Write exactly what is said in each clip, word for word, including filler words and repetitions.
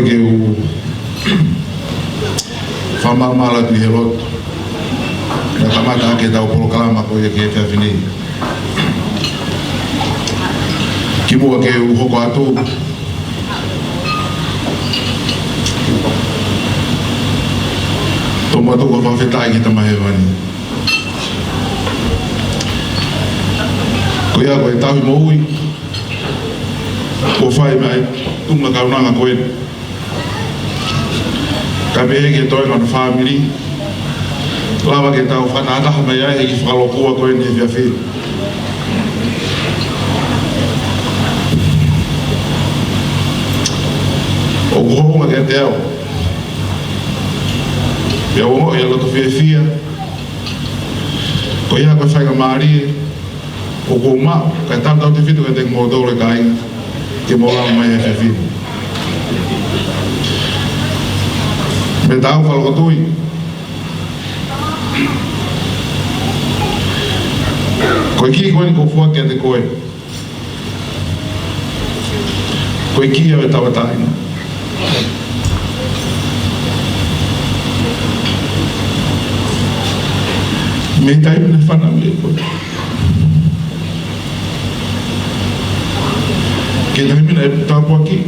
Ke u fakamaʻamaʻa atu ʻi he lotu. Naʻe kamata ʻaki ʻetau polokalama ko ia ki he efiafi ni. Kimuʻa ke u hoko atu, tomuʻa ʻoku ou fakafetaʻi ki he Tamai Hēvani. Ko ia ko e tauhi moʻui kuo fai mai tuʻunga kaunanga ko eni. Kae pehē ki he toenga ʻo e fāmili, lava ke tau fakatahataha mai ai he kiʻi fakalōkua ko eni he efiafi. ʻOku hounga kiate au, pea u ongoʻi ʻa e loto fiefia, ko ia ko e faingamālie ʻoku ou maʻu, kae tautautefito kiate kimoutolu e kāinga, ke mou lava mai he efiafi ni. Mei he tau fakalokotui. Ko e kī ko eni ʻoku ou foaki kiate koe. Ko e kī ia ʻo e tauʻatāina. Mei he taimi naʻe fanauʻi ai koe, ki he taimi naʻe tāpuakiʻi,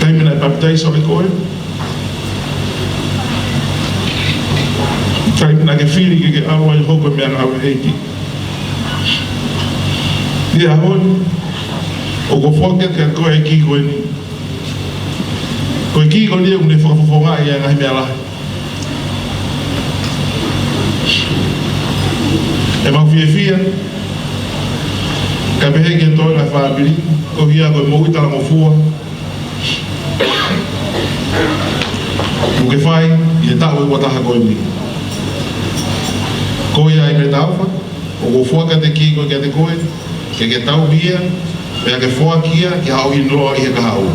taimi naʻe papitaiso ai koe, taimi naʻa ke fili ke ke ʻalu ai ʻo hoko ko e meʻangāue ʻa e ʻEiki. ʻI he ʻaho ni, ʻoku ou foaki kiate koe e kī ko eni. Ko e kī ko eni ʻoku ne fakafofongaʻi ʻa e ngaahi meʻa lahi. ʻE mau fiefia, kae pehē ki he toenga ʻo e fāmili, ko ia ko e moʻui talangofua ʻoku ke fai ʻi he taʻu ʻe ua taha ko eni. Ko ia ai Metaofa, ʻoku ou foaki atu e kī ko ē kiate koe, ke ke tauhi ia, pea ke foaki ia ki haʻo ʻiloa ʻi he kahaʻu.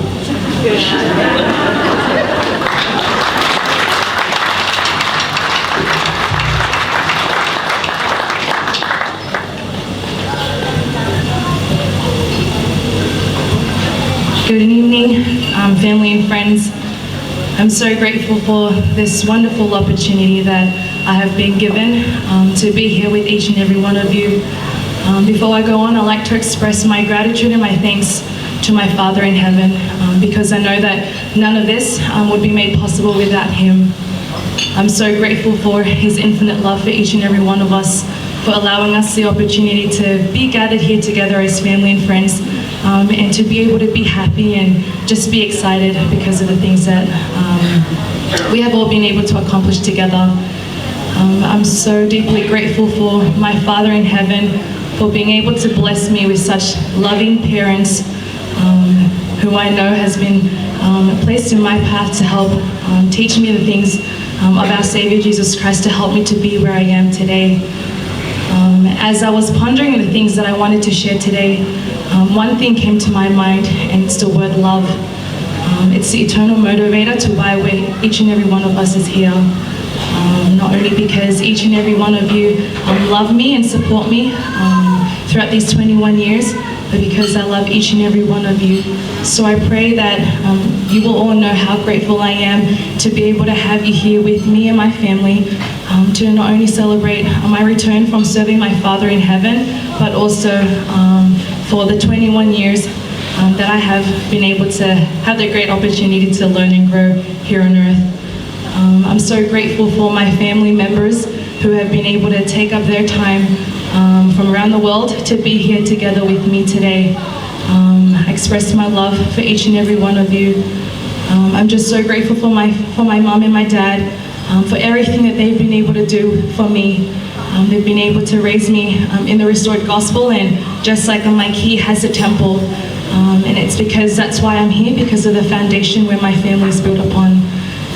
Good evening, um, family and friends. I'm so grateful for this wonderful opportunity that I have been given, um, to be here with each and every one of you. Um, before I go on, I'd like to express my gratitude and my thanks to my Father in Heaven, um, because I know that none of this, um, would be made possible without Him. I'm so grateful for His infinite love for each and every one of us, for allowing us the opportunity to be gathered here together as family and friends, um, and to be able to be happy and just be excited because of the things that, um, we have all been able to accomplish together. Um, I'm so deeply grateful for my Father in Heaven for being able to bless me with such loving parents, um, who I know has been, um, placed in my path to help, um, teach me the things, um, of our Savior Jesus Christ to help me to be where I am today. Um, as I was pondering the things that I wanted to share today, um, one thing came to my mind, and it's the word love. Um, it's the eternal motivator to why we, each and every one of us is here. Um, not only because each and every one of you, um, love me and support me, um, throughout these twenty-one years, but because I love each and every one of you. So I pray that, um, you will all know how grateful I am to be able to have you here with me and my family, um, to not only celebrate my return from serving my Father in Heaven, but also, um, for the twenty-one years, um, that I have been able to have the great opportunity to learn and grow here on earth. Um, I'm so grateful for my family members who have been able to take up their time, um, from around the world to be here together with me today. Um, I express my love for each and every one of you. Um, I'm just so grateful for my, for my mum and my dad, um, for everything that they've been able to do for me. Um, they've been able to raise me, um, in the restored gospel, and just like my key has a temple. Um, and it's because that's why I'm here, because of the foundation where my family is built upon,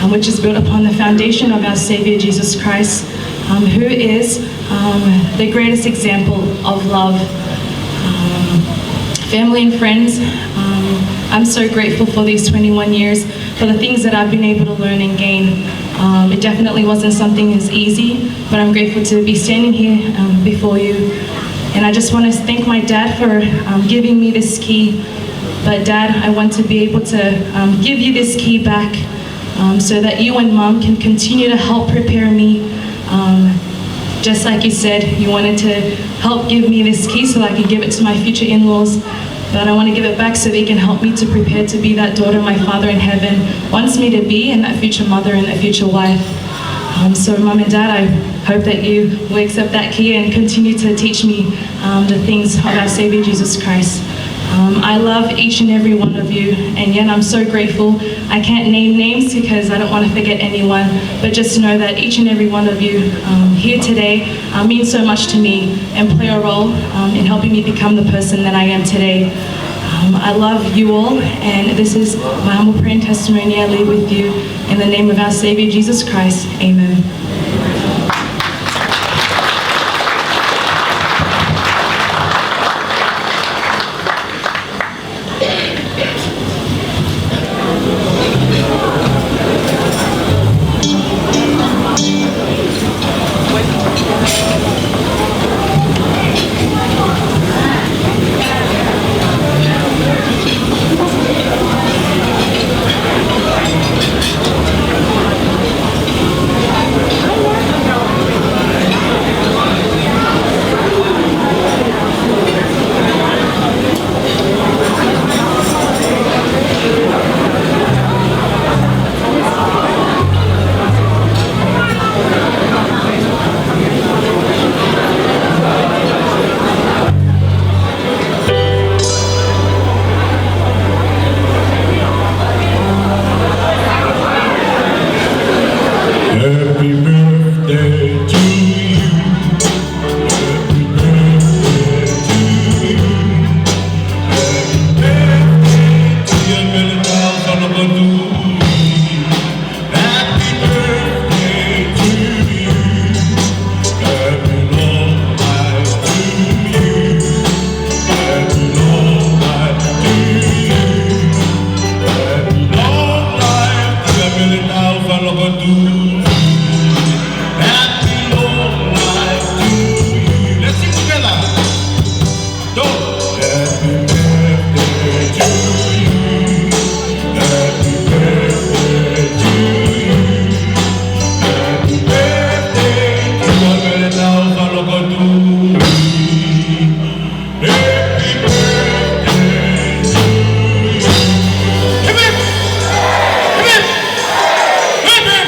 um, which is built upon the foundation of our Savior Jesus Christ, um, who is, um, the greatest example of love. Um, family and friends, um, I'm so grateful for these twenty-one years, for the things that I've been able to learn and gain. Um, it definitely wasn't something as easy, but I'm grateful to be standing here, um, before you. And I just want to thank my dad for, um, giving me this key, But Dad, I want to be able to, um, give you this key back, um, so that you and Mom can continue to help prepare me. Um, just like you said, you wanted to help give me this key so that I could give it to my future in-laws. But I want to give it back so that you can help me to prepare to be that daughter my Father in heaven wants me to be, and that future mother and that future wife. Um, so, Mum and Dad, I hope that you will accept that key and continue to teach me, um, the things of our Savior Jesus Christ. Um, I love each and every one of you, and yet I'm so grateful. I can't name names because I don't want to forget anyone, but just know that each and every one of you, um, here today, uh, means so much to me and play a role, um, in helping me become the person that I am today. Um, I love you all, and this is my humble prayer and testimony I leave with you in the name of our Savior Jesus Christ. Amen. Happy birthday to you. Happy birthday to you. Happy birthday to you. Happy birthday to you. Happy long life to you. Happy long life to you. Happy long life to you. Happy long life to you. Let's sing together. Happy birthday to you. Happy birthday to you. Happy birthday to you. Happy birthday to you. Hip, hip. Hip, hip. Hip, hip.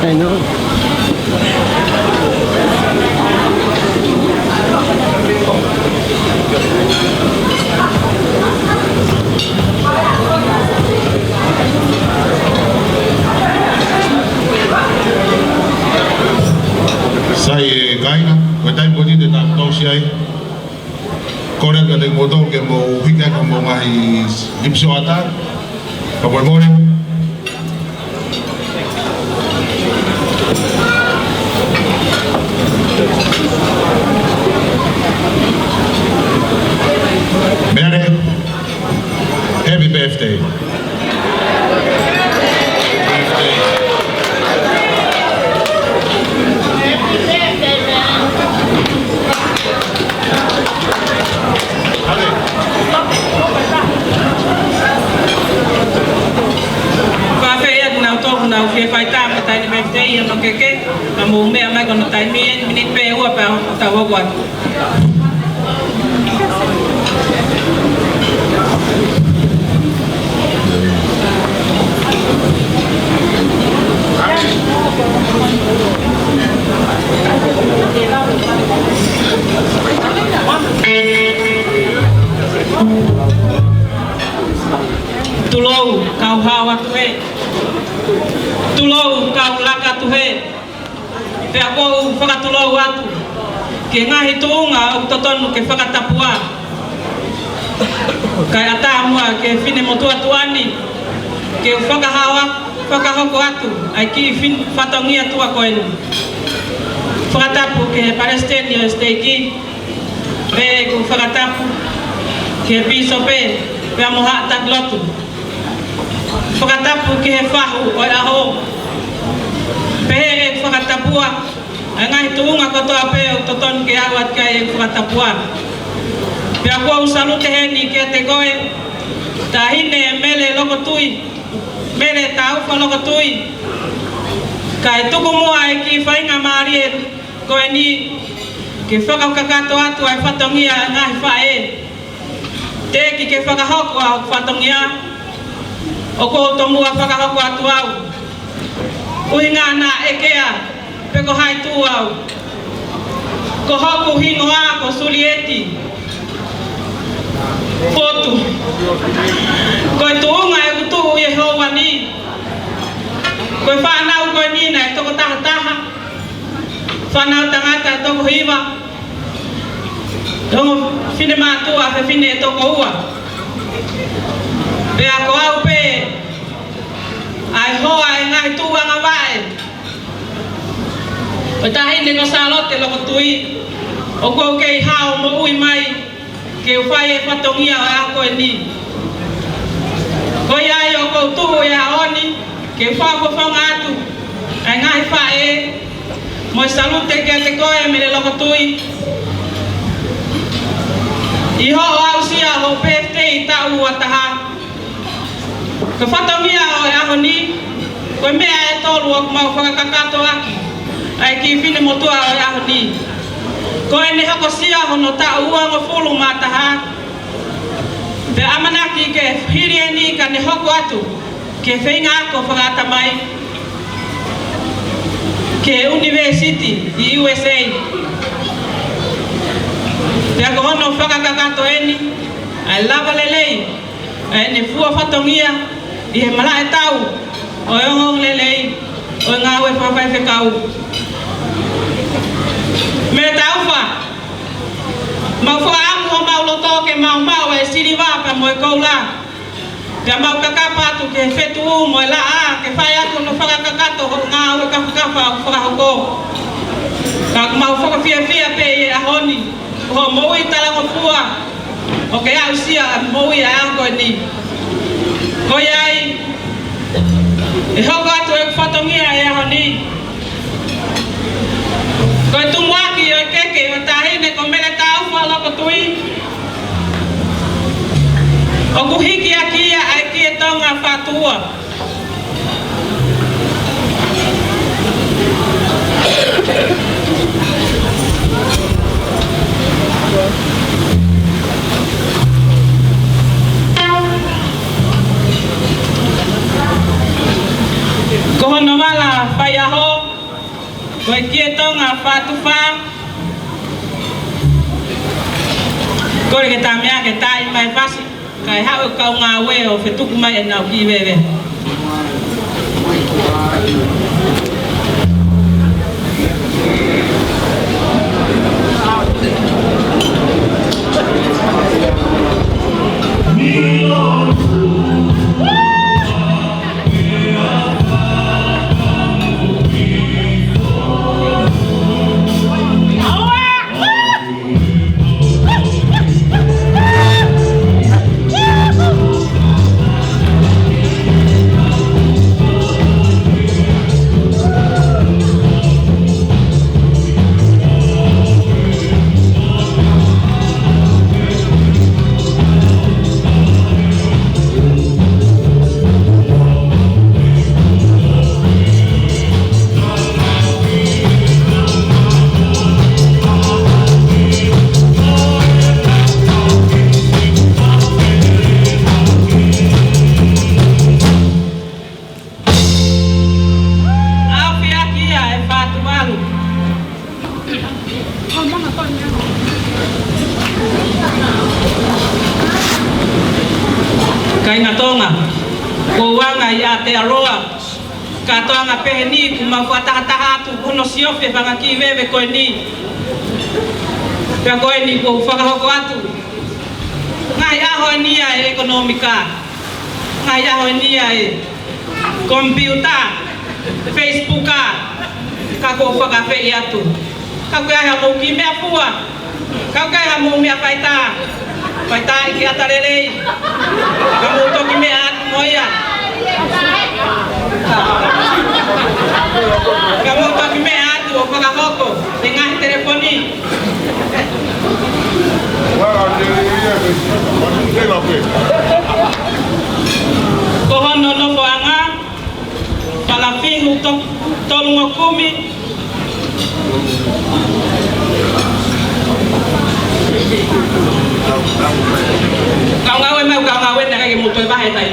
I know. Sai e kāinga, ko e taimi ko eni te tau tausi ai. Kole atu kiate kimoutolu ke mou hiki hake hoʻomou ngaahi lipisoata. Kae mole mole. Mele, happy birthday. Fakafeʻiloaki atu kinautolu ʻoku nau fie fai tā mo taini mei te ia no keke, ka mou meʻa mai ko hono taimi eni, miniti pē ʻe ua pea tau hoko atu. Tulou, kau hao atu ē. Tulou, kau laka atu ē. Pea ʻoku ou fakatulou atu ki he ngaahi tuʻunga ʻoku totonu ke fakatapua. Kae ʻatā muʻa ki he finemotuʻa tuʻa ni ke u fakahaoa, fakahoko atu ʻa e kiʻi fin-, fatongia tuʻa ko eni. Fakatapu ki he palesiteni ʻo e siteiki, pea ʻoku ou fakatapu ki he pīsope, pea mo haʻa taki lotu. Fakatapu ki he fahu ʻo e ʻaho. Pehē ʻeku fakatapua ʻa e ngaahi tuʻunga kotoa pē ʻoku totonu ke aʻu atu ki ai ʻeku fakatapua. Pea ʻoku ou salute heni kiate koe, Taʻahine Mele Lokotui, Mele Taufa Lokotui, kae tuku muʻa e kiʻi faingamālie ko eni ke fakakakato atu ʻa e fatongia ʻa e ngaahi faʻē. Teʻeki ke fakahoko ʻa hoku fatongia, ʻoku ou tomuʻa fakahoko atu au. ʻUhinga naʻa ʻeke pe ko hai tuʻu au. Ko hoku hingoa ko Sulieti Fotu. Ko e tuʻunga ʻeku tuʻu ʻi he houa ni. Ko e fānau ko eni naʻe toko taha taha. Fānau tangata ʻe toko hiva. Ongo finemātuʻa fefine ʻe toko ua. Pea ko au pē ʻa e hoa ʻo e ngaahi tuʻu angavaʻe ʻo e Taʻahine ko Sālote Lokotui, ʻoku ou kei hao moʻui mai ke u fai e fatongia ʻo e ʻaho ko eni. Ko ia ai ʻoku ou tuʻu ʻi he ʻaho ni ke u fakafofonga atu ʻa e ngaahi faʻē mo e salute kiate koe Mele Lokotui ʻi hoʻo aʻusia hoʻo pētēi taʻu ua taha. Ko e fatongia ʻo e ʻaho ni, ko e meʻa ʻe tolu ʻoku mau fakakakato ʻaki ʻa e kiʻi finemotuʻa ʻo e ʻaho ni. Ko ʻene hokosia hono taʻu uangofulu mā taha, pea ʻamanaki ke hili eni ka ne hoko atu ki he feinga ako fakaʻatamai ki he ʻunivēsiti ʻi U S A. Pea ko hono fakakakato eni ʻa e lava lelei ʻa ʻene fua fatongia ʻi he malaʻe tau ʻo e ongoongolelei ʻo e ngāue fakafaifekau. Mele Taufa, mau fakaʻamu homau loto ke mau maʻu ʻa e siliva pea mo e koula. Pea mau kakapa atu ki he fetuʻu mo e laʻā ke fai atu hono fakakakato hoʻo ngāue kafakafa ʻoku fakahoko. Ka ʻoku mau fakafiefia pē ʻi he ʻaho ni, ko hoʻo moʻui talangofua ʻo ke aʻusia ʻa e moʻui ʻa e ʻaho ko eni. Ko ia ai, ʻe hoko atu ʻeku fatongia ʻi he ʻaho ni. Ko e tumuʻaki ʻo e keke ʻo e Taʻahine ko Mele Taufa Lokotui, ʻoku hiki ʻaki ia ʻa e Kie Tonga Fatu Ua. Ko hono vala faiʻaho ko e Kie Tonga Fatu Fā. Kole ke tā meʻa ke tā mai fasi, kae haʻu e kau ngāue ʻo fetuku mai ʻenau kiʻi veve. ʻAufiaki ia ʻe Fatu Valu. Kāinga Tonga, ʻoku ou anga ʻi Aotearoa, kātoanga pehē ni ʻoku mau fakatahataha atu hono siofi e fanga kiʻi veve ko eni. Pea ko eni ʻoku ou fakahoko atu. Ngā Ngaahi ʻaho eni ʻa e ʻekonōmika, ngaahi ʻaho eni ʻa e komipiuta, Facebook, ka ʻoku ou fakaafeʻi atu. Ka ʻoku ʻi ai haʻamou kiʻi meʻafua, ka ʻoku ʻi ai haʻamou meʻa faitā, faitā ʻi he ʻata lelei, ka mou toki meʻa atu mo ia. Ka mou toki meʻa atu ʻo fakahoko e ngaahi telefoni. Ko hono nofoʻanga, Falafihu to-, Tolungokumi. Kau ngāue mai, kau ngāue naʻe ʻikai ke mou toe vahe tai.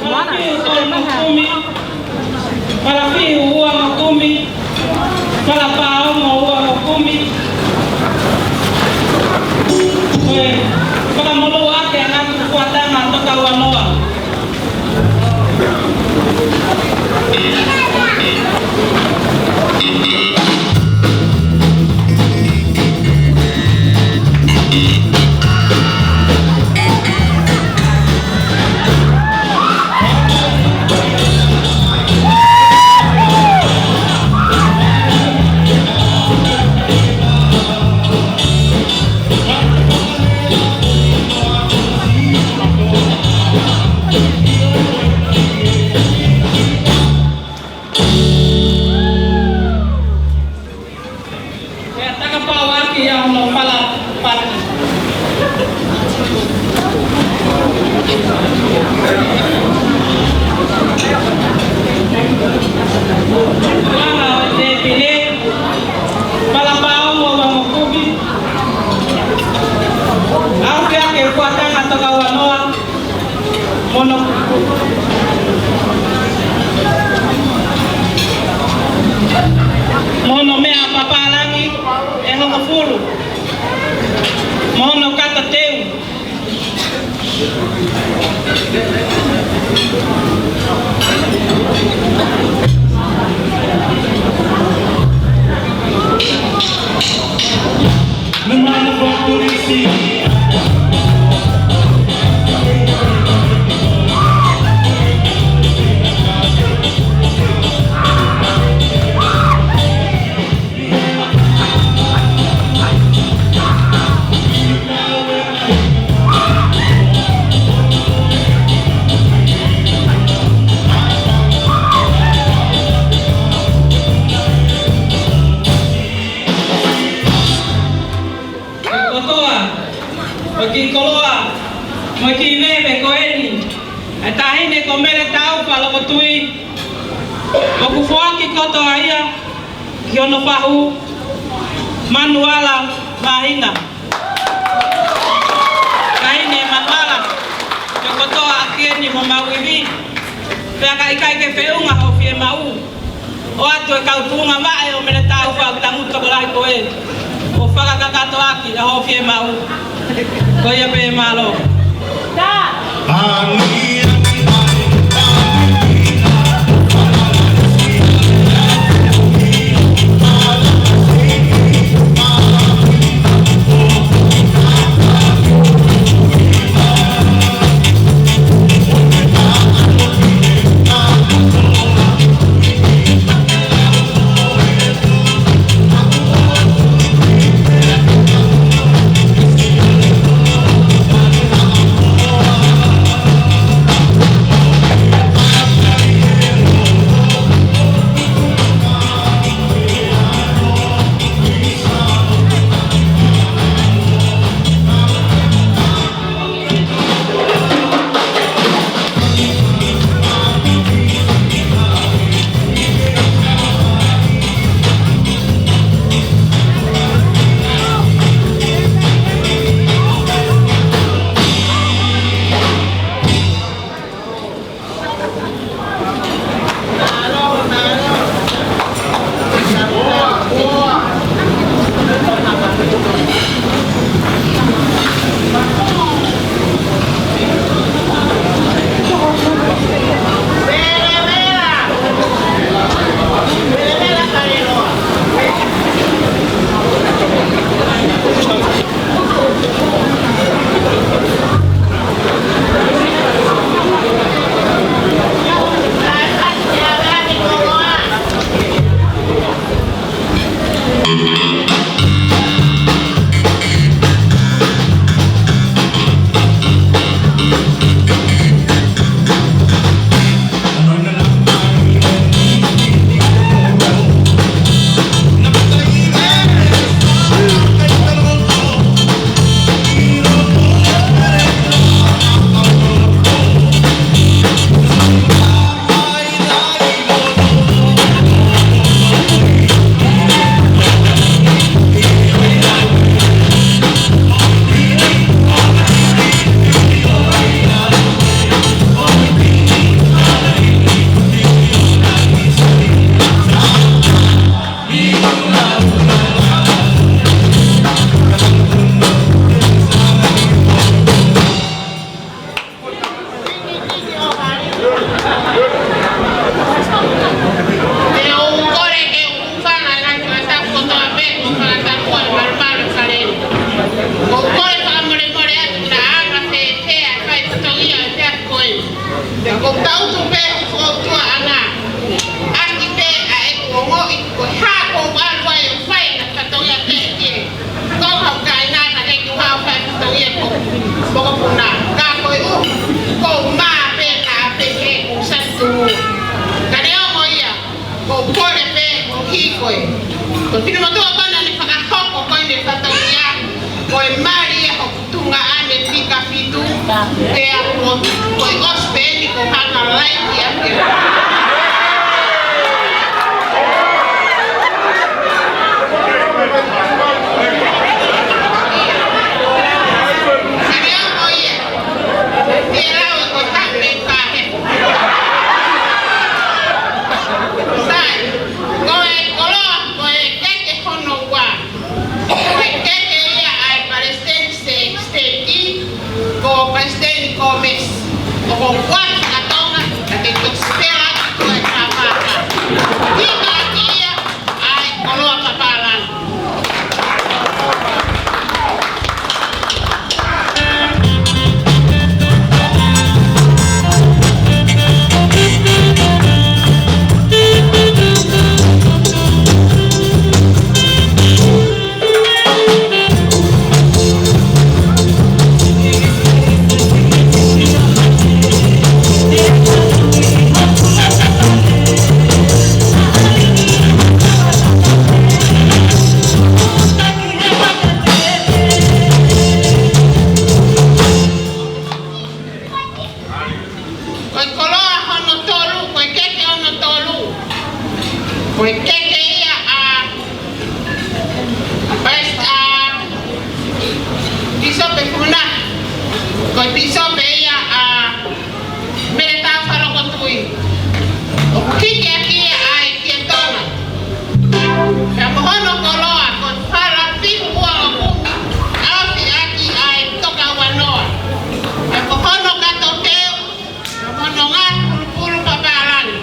Falafihu tolungokumi, Falafihu uangokumi, Falapaongo uangokumi. Ko e fakamolū ake ʻa e ngaahi fuataha Tokaua noa. Pea takapau ʻaki ia hono fala pati. Langa ʻo e tēpile, Falapaongo uangokumi. ʻAuki ake fuataha Tokaua noa. Mo hono, mo hono meʻa papālangi ʻe hongofulu. Mo hono kata teu. Kotoa, ko e kiʻi koloa, mo e kiʻi veve ko eni, ʻa e taʻahine ko Mele Taufa Lokotui, ʻoku foaki kotoa ia ki hono fahu, Manuala Māhina. Taʻahine Manuala, ko e kotoa ʻaki eni homau ivi, pea ka ʻikai ke feʻunga hoʻo fiemaʻu, ʻoatu e kau tuʻunga vaʻe ʻo Mele Taufa ʻoku tangutu tokolahi ko ē, ʻo fakakakato ʻaki ʻa hoʻo fiemaʻu. Ko ia pē, mālō. Te u kole ke u hūfanga ʻi he ngaahi fakatapu kotoa pē kuo fakatatau ʻe he malumalu ʻo e fale ni. ʻOku ou kole fakamolemole atu naʻa anga fēfē ʻa e fai fatongia ʻo e efiafi ko eni. Pea ʻoku ou tangutu pē ʻi he ʻOtua ʻa e ʻAfiona, ʻaki pē ʻa ʻeku ongoʻi ko e hā ʻoku ou ʻalu ai ʻo fai ʻa e fatongia teʻeki ke ko ha kāinga naʻe ʻikai ke u haʻu ʻo fai fatongia ko e mokopuna. Ka koeʻuhi ko e mā pē naʻa pehē ʻoku ou satu. Ka neongo ia, ʻoku ou kole pē ʻo hiko e. Ko e finemotuʻa ko ena naʻe fakahoko ko eni e fatongia, ko e mali ia hoku tuongaʻane fika fitu, pea ko, ko e ʻosi pē eni ko e hanga laiki ʻaki. Ka neongo ia, te u lau ko e taʻu mei fā he. Sai, ko e koloa, ko e keke hono ua. Ko e keke ia ʻa e palesiteni siteiki, ko Palesiteni Komesi. ʻOku ou ʻoatu kia Tonga, ka te u toki sipela atu ko e kāpaka. Hika ʻaki ia ʻa e koloa papālangi. Ko e koloa hono tolu, ko e keke hono tolu. Ko e keke ia ʻa, ʻa, ʻa Pīsope Funaki. Ko e pīsope ia ʻa Mele Taufa Lokotui. ʻOku keke ʻaki ia ʻa e kia Tonga. Pea mo hono koloa, ko e fala fihu ua ʻo kumi, ʻaofi ʻaki ʻa e toka ua noa. Pea mo hono kato teu, pea mo hono ngaahi pulupulu papālangi.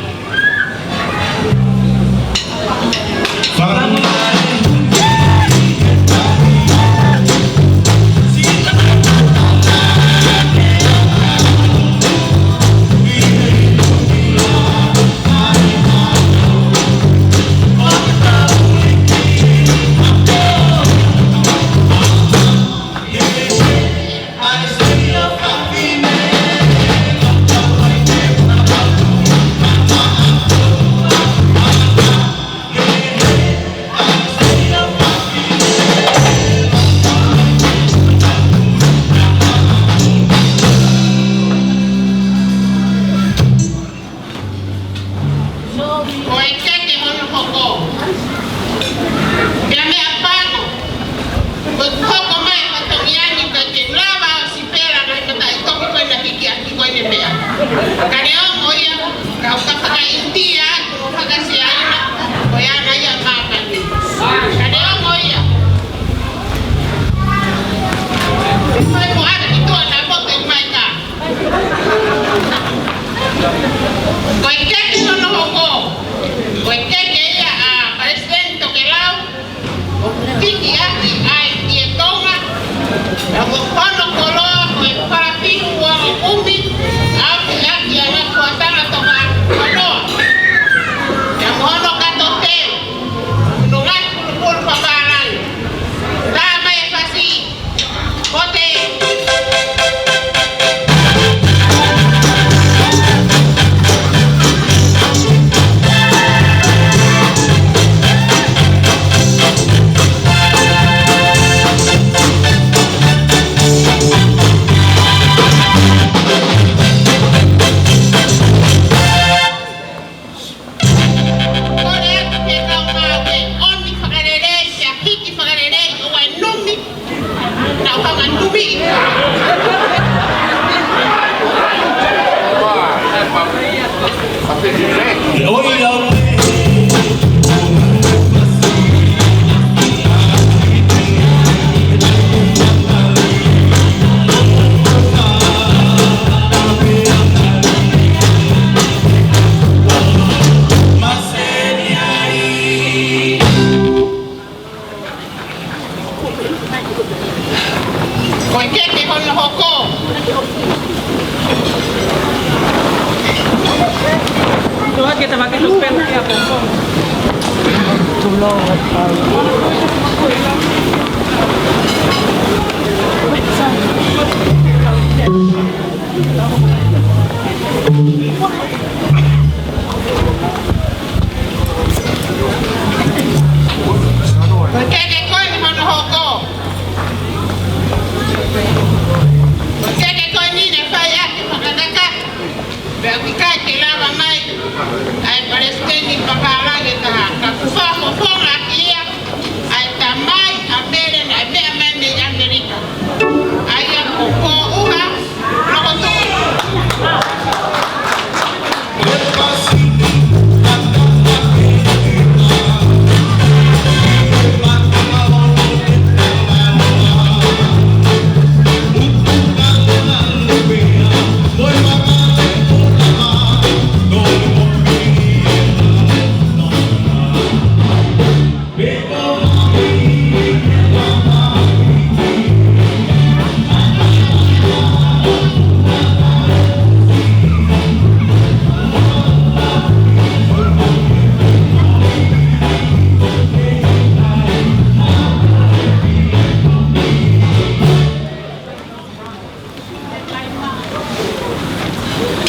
Ko e keke hono hoko. Pea meʻapango, ko e hoko mai e fatongia ni ʻikai ke lava ʻo sipela ngaahi mataʻitohi ko ena hiki ʻaki ko ena meʻa. Ka neongo ia, ʻOku ka fakaʻInitia atu, fakaSiaina, ko e anga ia ʻa Māmani. Ka neongo ia, ko e moʻoni ki tuʻa naʻa potu mai ka. Ko e keke hono hoko, ko e keke ia ʻa Palesiteni Tokelau, ʻoku fiki ʻaki ai ʻi Tonga, ʻa hono koloa ko e falafiu ua ʻo kumi, ʻa ʻoku ʻi ai ʻa e ngaahi kuatanga Tonga ʻo noa. Pea mo hono kato teu, ʻo ngaahi pulupulu papālangi. Tā mai e fasi, kote. Kole atu ke kau maʻu e ʻoni fakalelei, ke hiki fakalelei, ʻo e numi, naʻa ku hanga numi. Ko e keke hono hoko. Tuʻa ke tavake tu pena kia koko. Too long, uh, Ko e keke ko eni hono hoko. Ko e keke ko eni naʻe fai ʻaki e fakakakato. Pea ʻoku ʻikai ke lava mai ʻa e Palesiteni Papālangi ka, ka kuo fakafofonga ʻaki ia ʻa e tamai ʻa Mele naʻe meʻa mai mei ʻAmelika. ʻA ia ko Pōʻuha Lokotuʻu.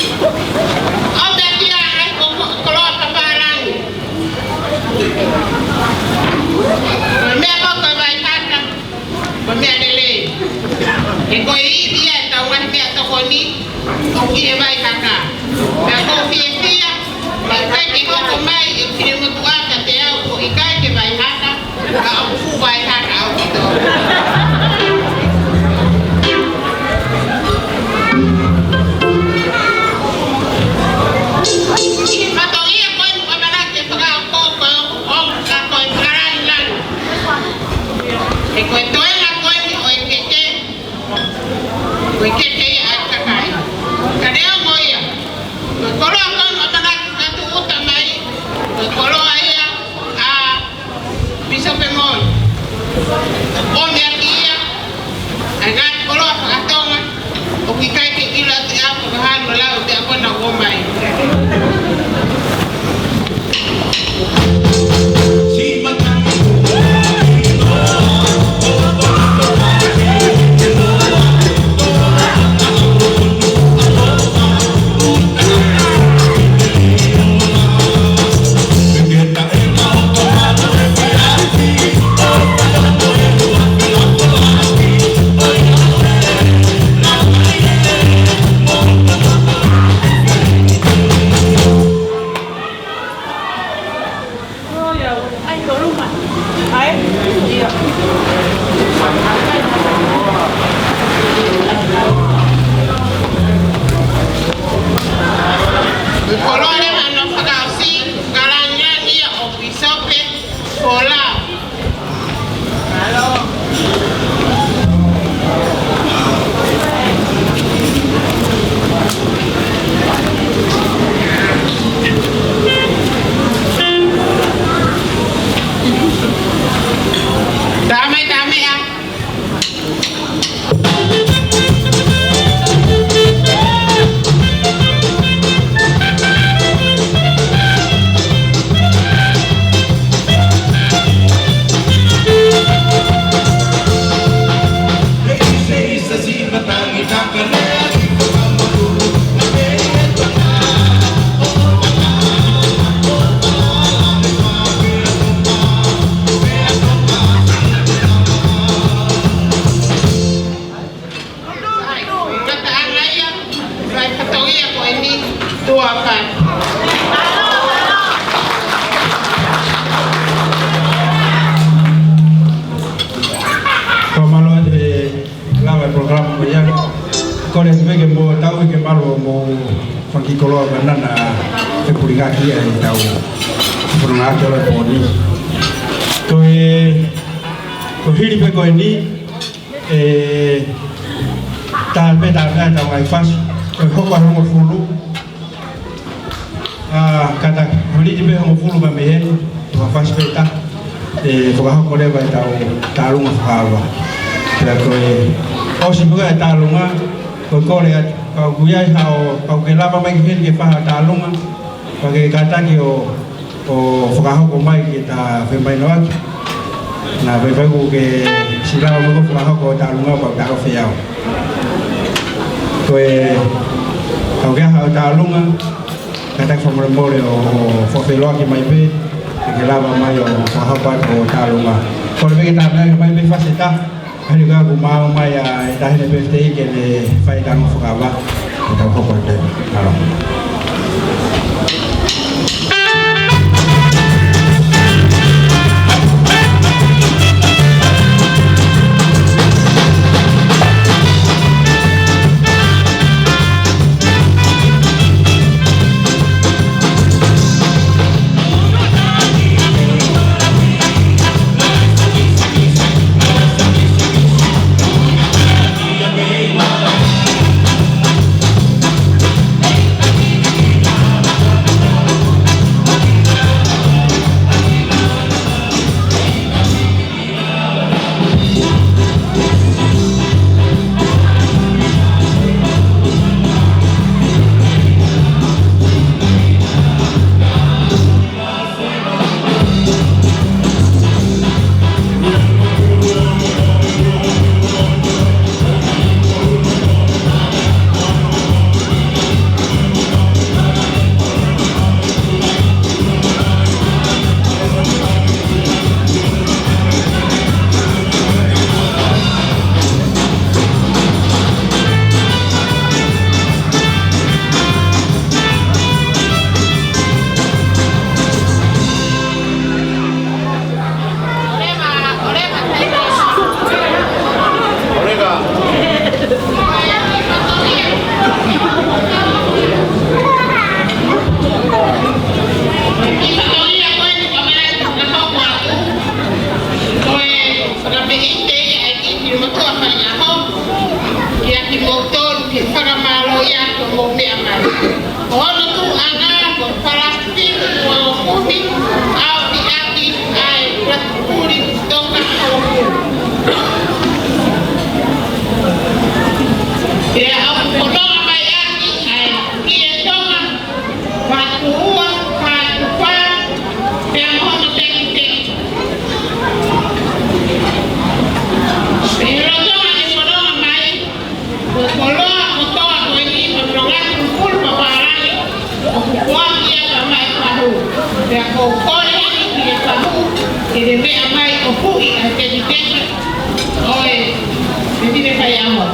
ʻAu meʻa kia ai ko, ko, koloa papālangi. Ko e meʻa ko, ko e vaihaka, ko e meʻa lelei. He ko e ivi ia ʻetau ngaahi meʻatokoni, ʻoku ʻi he vaihaka. Pea ʻoku ou fiefia, ka ʻikai ke hoko mai e finemotuʻa kiate au ʻoku ʻikai ke vaihaka, ka ʻoku fuʻu vaihaka ʻaupito. Fatongia ko eni ʻoku ʻamanaki ke fakaʻofoʻofa, ʻo ka ko e fakalāngilangi. He ko e toenga ko eni ʻo e keke, ko e keke ia ʻa e kakai. Ka neongo ia, ko e koloa ko eni ʻoku ʻamanaki ke tūʻuta mai, ko e koloa ia ʻa Pīsope Moi. ʻOmi Fakamālō atu he lava e polokalama ko ia. Kole atu pē ke mou tauhi ke malu homou fanga kiʻi koloa ka naʻa nau fepulingaki ai ʻetau fononga ʻaki ʻo e pō ni. Ko e, ko e hili pē ko eni, ʻe tā pē tā pē ʻetau ngaahi fasi, ko e hoko ʻa e hongofulu. ʻA, kātaki, holi atu pē hongofulu mei heni, ʻo fasi pē tā, ʻe fakahoko leva ʻetau tālunga fakaava. Pea ko e ʻosi pē ʻa e tālunga, ko e kole atu, kapau ʻoku ʻi ai haʻo, kapau ʻoku ke lava mai ki heni ke fai haʻo tālunga, pea ke kātaki ʻo, ʻo fakahoko mai ke ta femahinoʻaki. Naʻa faifai ʻoku ke siʻi lava mai ʻo fakahoko e tālunga pea ta ʻofa ʻe au. Ko e, kapau ʻoku ʻi ai haʻo tālunga, kātaki fakamolemole ʻo, ʻo fakafeʻiloaki mai pē, ke ke lava mai ʻo fakahoko atu hoʻo tālunga. Kole pē ke tānaki mai pē fasi ʻe taha, ʻa ia ka ʻoku maau mai ʻa e taʻahine pē ʻe fai e tālunga fakaava. Tau hoko atu. Mālō. Ko e fakapeite ia ʻa e kiʻi motuʻa faiako, kiate kimoutolu ke fakamālō atu hoʻomou meʻa mai. Ko hono tuʻunga ko e palasitiki ua ʻo kumi, ʻa ʻo liʻaki ʻa e palasitiki toka ʻo kumi. Pea ʻoku fononga mai ʻaki ʻa e kiʻi toka, fā tuʻu ua, fā tuʻu fā, pea mo hono tekiteki. Pea lolotonga ʻene fononga mai, ko e koloa kotoa ko eni, ko e ngaahi fulufulu papālangi, ʻoku foaki ia ka mai fahu. Pea ʻoku ou kole heni ki he fahu, ke ne meʻa mai ʻo huʻi ʻa e tekiteki ʻo e, ʻe pine faiako.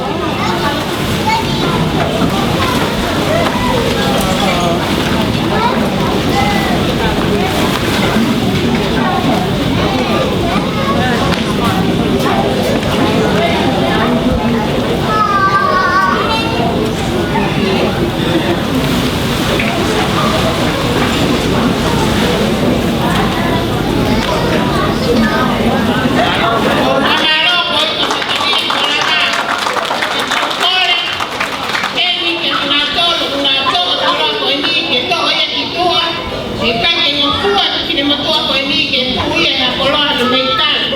ʻE ʻikai ke ngofua ʻa e kiʻi motuʻa ko eni ke tuʻu ia ʻi ha koloa naʻe mei tali.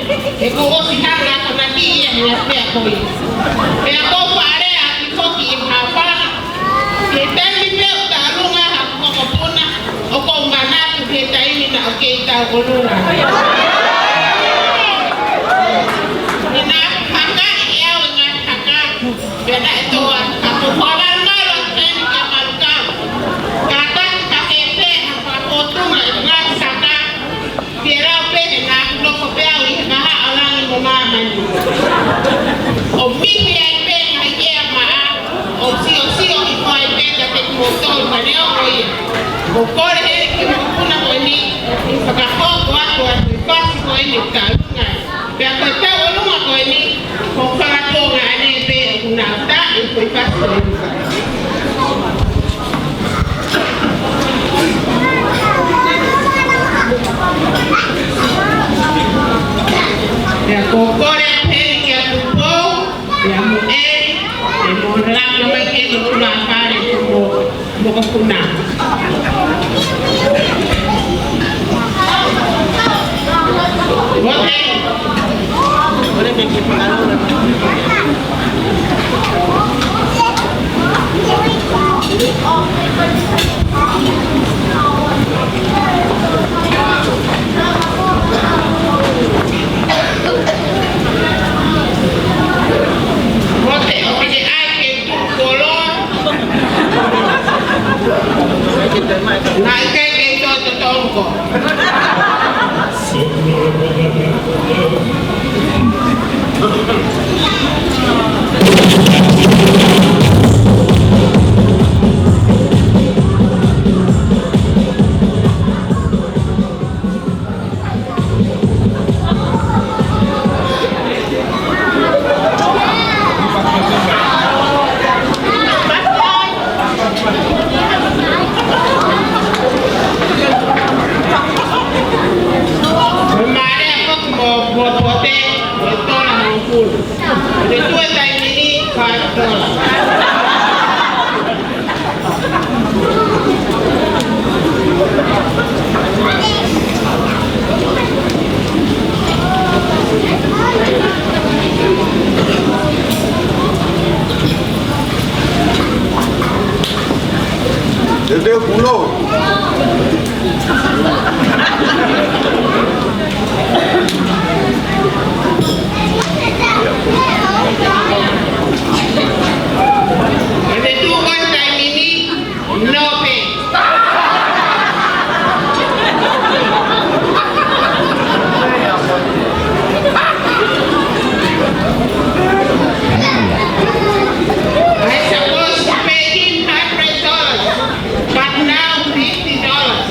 He kuo ʻosi hanga ʻo akonaki ia he ngaahi meʻa ko ia. Pea ʻoku ou faʻa lea ʻaki foki ʻi he haʻapaʻanga. He taimi pē ʻoku tālunga haku mokopuna, ʻoku ou manatu he taimi naʻa ku kei tau ʻolunga. He naʻa ku hakaʻi ʻe au e ngaahi haka. Pea naʻe toa, ka ko e fakalalo ʻeni ke malu kau. Kātaki ka ke pehē ha fakapōtunga ʻi he ngaahi saka. Pea lau pehē naʻa ku nofo pē au ʻi he mahaʻa ʻo langi mo māmani. ʻO mimi ai pē ngaahi ʻea maʻa, ʻo siosio hifo ai pē kiate kimoutolu ka neongo ia. ʻOku kole ʻe he mokopuna ko eni, ʻe fakahoko atu ʻa e fasi ko eni ʻoku tau ʻolunga ai. Pea ko e tau ʻolunga ko eni, ko e fanga tuongaʻane pē ʻoku nau tā ʻi he fasi ko eni. Pea ʻoku kole atu heni kia Tupou, pea mo ʻEli, pea mo Laka mai ke no tula fale mo mokopuna. Vote. Vote, ʻoku ke ʻai ke Koloa. Naʻe ʻikai ke toe totonu ko. Mo mālea foki mo, mo pote, mo tola mo kulu. Ko e tuʻu he taimi ni, five dollars. Te te kulo. Ko e tuʻu he taimi ni, no pay. I supposed to pay him hundred dollars, but now fifty dollars.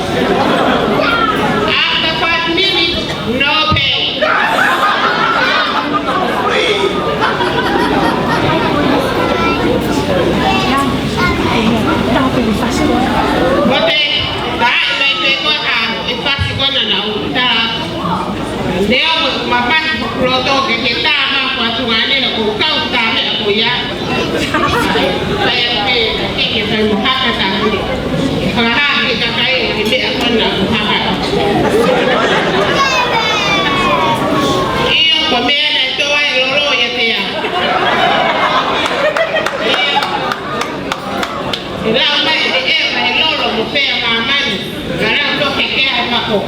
After five minutes, no pay. Vote, tā mai pē ko e hā, e fasi ko ena naʻa ku tā. Leo ma pasi loto ke ke tā ma ko atu ngane na ko kau tā he ko ia. Sai atu pē ke ke fai mo haka tā he. Ka hā ke kakai he meʻa ko ena ko haka. ʻIo, ko e meʻa naʻe tō ai e lolo ia te a. ʻIo. ʻE lau mai ʻe ʻEva e lolo mo pea māmani. Ka lau toke ke ai mako.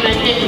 Naʻe